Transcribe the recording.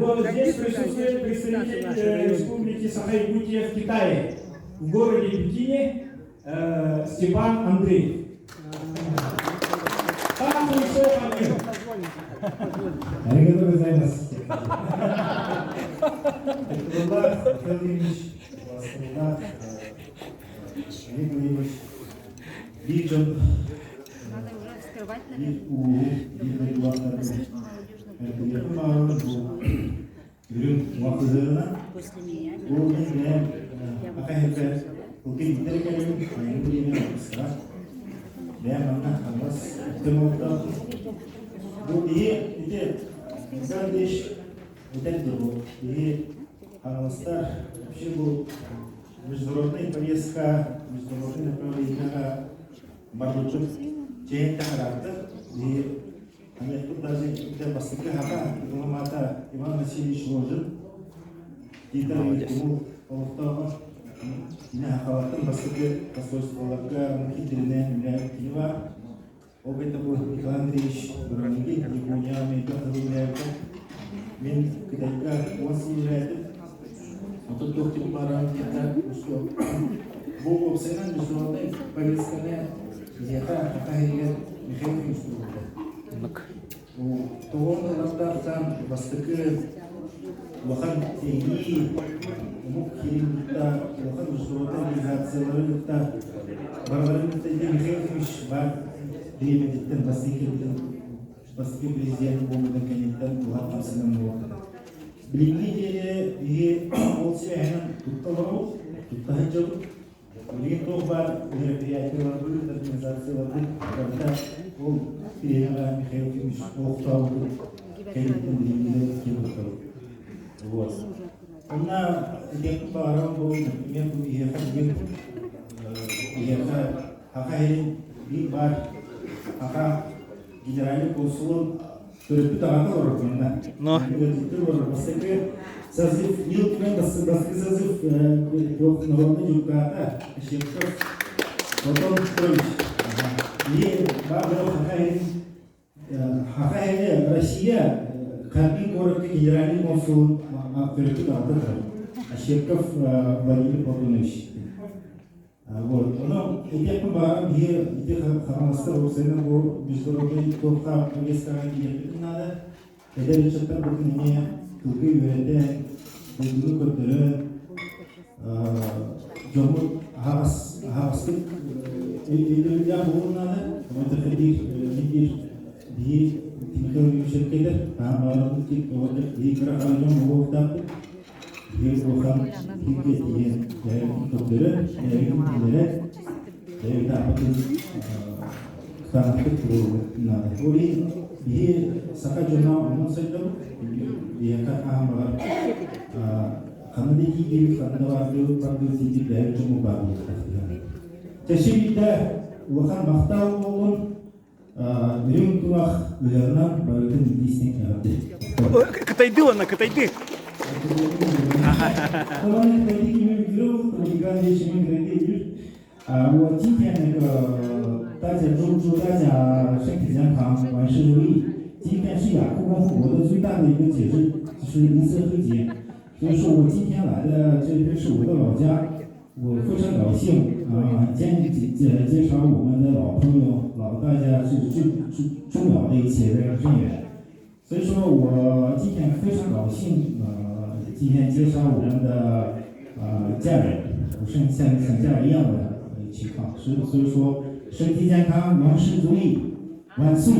Вот здесь присутствует представитель Республики Саха-Якутия в Китае, в городе Пекине, Степан Андреев. Там ありがとうございます。Михаил Ильич, Олег Владимирович, биир дьон биир ууһу, биир дойдулаахтарбын эрдэлиэхпин баҕарабын бу үрүҥ уҥа Бу мин бэйэм аха иһирдэ ылгын иттэр кэлэбин, айыҥ бириэмэ алгыстара. Бэйэм манна Хаҥалас өттүн олохтоохпун. Бу биһи ити Михаил Ильич этэр дии бу биһи Хаҥаластар вообще бу международный повестка, международный направлениеҕа барбыччыт чэйин таһарааттар. Биһи Анекдот даже бастакы хака дипломата Иван Васильевич Ложин Тиитэр Тимур олохтооҕо кини хахалартан бастакы посольстволарга киирдэринэн үлэлээбит кини баар. Ол кэннэ бу Николай Андреевич Бронники Япония Америка тылы үлэлээбитэ. Мин Кытайга 10 сыл үлэлээтим. Оттон туох тип баарынан диэххэ бу уопсайынан международнай повестканы биһиэхэ Саха иһигэр Михаил Ефимович туруорда. Тоҕо ылардаахтан бастакы улахан тэйии омук киирин кытта улахан международнай организациялары кытта барыларын кытта Михаил Ефимович баар бириэмэтиттэн бастакы бастакы президент буолбутун кэнниттэн улахан хамсанан буолбута. Билиҥҥи диэри биһи ол сибээһинэн тутта олоробут, тутта сылдьабыт. Билигин туох баар мероприятиеларбыт, организацияларбыт барыта ол бириэмэҕэ Михаил Ефимович олохтообутун кэнниттэн билиҥҥи киэн туттабыт. Вот. Онно этиэхпин баҕарабын бу, например, бу биһиэхэ бүгүн биһиэхэ Саха иһин биир баар Саха генеральный консулун төрөппүт аҕата олорор манна. Но. Олорор. Бастакы созыв, Ил Түмэн бастакы созыв народный депутата Ощепков Платон Петрович. И баар Саха иһин Саха иһин Россия Харбин городка генеральный консулун төрөппүт аҕата турар. Ощепков Владимир Платонович. Вот. Ону этиэхпин баҕарам биһи ити Хаҥаластар уопсайынан бу международный туохха повесткаҕа киириэхпитин наада. Эдэр ыччаттар бутун эмиэ тылгы үөрэтэн, дойдуну көрдөрөн, дьоммут аһаҕас аһаҕастык өйдөбүллээх буолуон наада. Онон биир биир биһи Тимофей Ильич хаһан баҕарабыт биһи кыра хара дьон буолуохтаахпыт. Биир улахан кииргэ тиийэн бэйэбитин көрдөрөн, бэйэбитин биллэрэн, бэйэбит ааппытын кытаанахтык туруоруммут наада. Ол иһин биһи саха дьоно онон сайдабыт, биһиэхэ хаһан баҕар ханна да тиийдибит, ханна да бардыбыт, бардыбыт тиийдик бэйэбит дьоммут баар буолуохтаах. Чэчи биирдэ улахан махтал буоллун, Үрүҥ тумах ыһыаҕынан барытын итиистэн эҕэрдэ. Кытайды уонна кытайды. 我今天那个大家祝祝大家身体健康，万事如意。今天是雅库共和国的最大的一个节日，就是绿色黑节。所以说我今天来的这边是我的老家，我非常高兴啊，见介介绍我们的老朋友、老大家是最最重要的一些人人员。所以说我今天非常高兴，今天介绍我们的家人，我是像像家人一样的情况，所以说身体健康，万事如意，万岁！